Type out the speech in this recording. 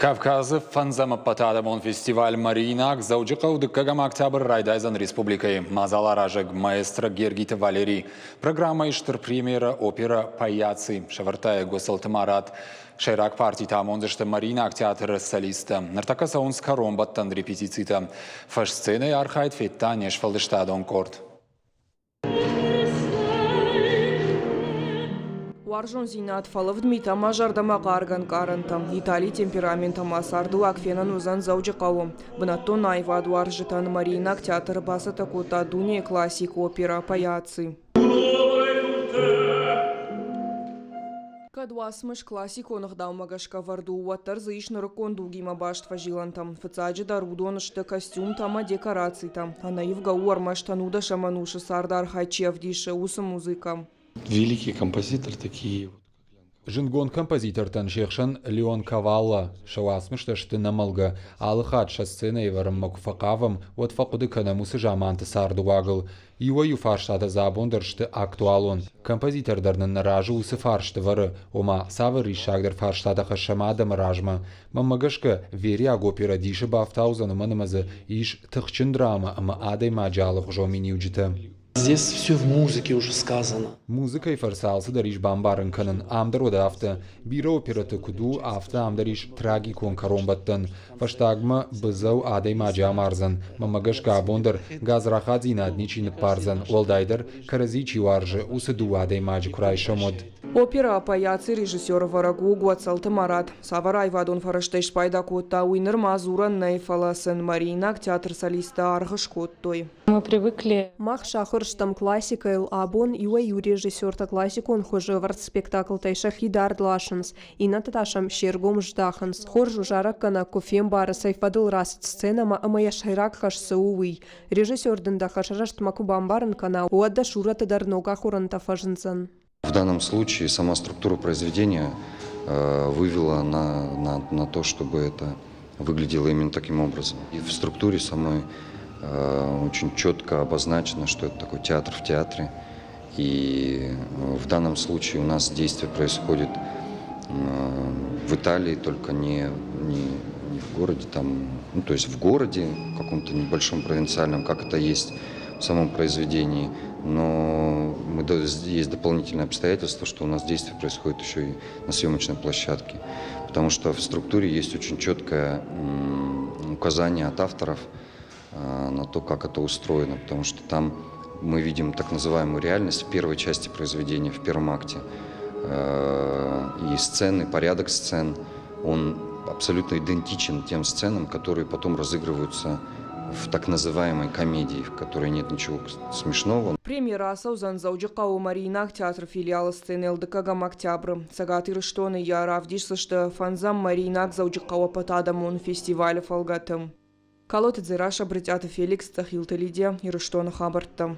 Кавказы фӕндзӕм ӕппӕтадӕмон фестиваль «Мариинаг» Дзӕуджыхъӕуы дыккӕгӕм октябры райдайдзӕн республикӕйы. Мадзаларазӕг маэстро Гергиты Валерий. Программӕйы стыр премьерӕ оперӕ «Паяци» сӕвӕрдта йӕ Гуӕцӕлты Марат. Сӕйраг партитӕ амондзысты Мариинаг театры солисттӕ. Ныртӕккӕ цӕуынц кӕронбӕттӕн репетицитӕ. Фӕссценӕйы архайд федта не сфӕлдыстадон къорд. Уарзондзинад, фӕлывд митӕ ӕмӕ зӕрдӕмӕхъаргӕ ӕнкъарӕнтӕ. Италийы темперамент ӕмӕ цардыуаг фенӕн уыдзӕн Дзӕуджыхъӕуы. Бынӕттон аивадуарзджытӕн Мариинаг театры бацӕттӕ кодта дунейы классик оперӕ «Паяци». Кӕд уацмыс классикон ӕгъдаумӕ гӕсгӕ ӕвӕрд у, уӕддӕр дзы ис нырыккон дугимӕ баст фӕзилӕнтӕ. Фыццаджыдӕр уыдон сты костюмтӕ ӕмӕ декорацитӕ. Ӕнӕивгӕ у ӕрмӕст ӕнудӕсӕм ӕнусы цардархайд чи ӕвдисы, уыцы музыкӕ. Великие композиторы такие. Зындгонд композитортӕн се хсӕн Леон Кавалла сӕ уацмыстӕ сты нӕмӕлгӕ. Алы хатт сӕ сценӕйы ӕвӕрынмӕ куы фӕхъавӕм, уӕд фӕхъуыды кӕнӕм уыцы заманты цардыуагыл. Иуӕй-иу фарстатӕ дзы абон дӕр сты актуалон. Композитор дӕр нын нӕ разы уыцы фарст ӕвӕры, ома цавӕр риссагдӕр фарстатӕ хӕссӕм адӕмы размӕ. Мӕнмӕ гӕсгӕ, вериаг оперӕ дисы бафтаудзӕн, уымӕн ӕмӕ дзы ис тыхджын драмӕ ӕмӕ адӕймаджы алыхуызон миниуджытӕ. Здесь все в музыке уже сказано. Музыкӕйы фӕрцы алцыдӕр ис бамбарын кӕнын. Ам дӕр уӕд афтӕ. Бирӕ оперӕты куыд у, афтӕ ам дӕр ис трагикон кӕронбӕттӕн. Фӕстагмӕ быдзӕу адӕймаджы амардзӕн. Мӕнмӕ гӕсгӕ абон дӕр гадзрахатдзинад ничи ныппардзӕн, уӕлдайдӕр кӕрӕдзи чи уарзы, уыцы дыууӕ адӕймаджы куы райсӕм, уӕд. Оперӕ «Паяцы» режиссеры вӕрӕг у Гуӕцӕлты Марат. Цавӕр аивадон фӕрӕзтӕй спайда кодта, уый нырма дзурӕн нӕй, фӕлӕ сын Мариинаг театры солисттӕ аргъ скодтой. Мы привыкли. Мах сахуыр стӕм классикӕйыл, абон иуӕй-иу режиссертӕ классикон хуызы ӕвӕрд спектаклтӕй сӕхи дард ласынц, иннӕтӕ та сӕм се ргом здахынц. Хорз у зарӕггӕнӕг куы фембары, цӕй фӕдыл рацыд сценӕмӕ ӕмӕ йӕ сӕйраг хӕс цы у, уый. Режиссер дын дӕ хӕс рӕстмӕ куы бамбарын кӕна, уӕд дӕ сурӕты дӕр ног ахорӕнтӕ фӕзындзӕн. В данном случае сама структура произведения вывела на то, чтобы это выглядело именно таким образом. И в структуре самой очень четко обозначено, что это такой театр в театре. И в данном случае у нас действие происходит в Италии, только не в городе, там, ну, то есть в городе, в каком-то небольшом провинциальном, как это есть в самом произведении, но есть дополнительное обстоятельство, что у нас действие происходит еще и на съемочной площадке, потому что в структуре есть очень четкое указание от авторов на то, как это устроено, потому что там мы видим так называемую реальность в первой части произведения, в первом акте. И сцены, порядок сцен, он абсолютно идентичен тем сценам, которые потом разыгрываются в так называемой комедии, в которой нет ничего смешного. Премьерӕ ацӕудзӕн Дзӕуджыхъӕуы Мариинаг театры филиалы сценӕйыл дыккӕгӕм октябры. Цӕгат Ирыстоны йӕ равдисдзысты фӕндзӕм Мариинаг Дзӕуджыхъӕуы ӕппӕтадӕмон фестивалы фӕлгӕты. Калоты Дзерассӕ, Брытъиаты Феликс, Цъӕхилты Лидия, Ирыстоны хабӕрттӕ.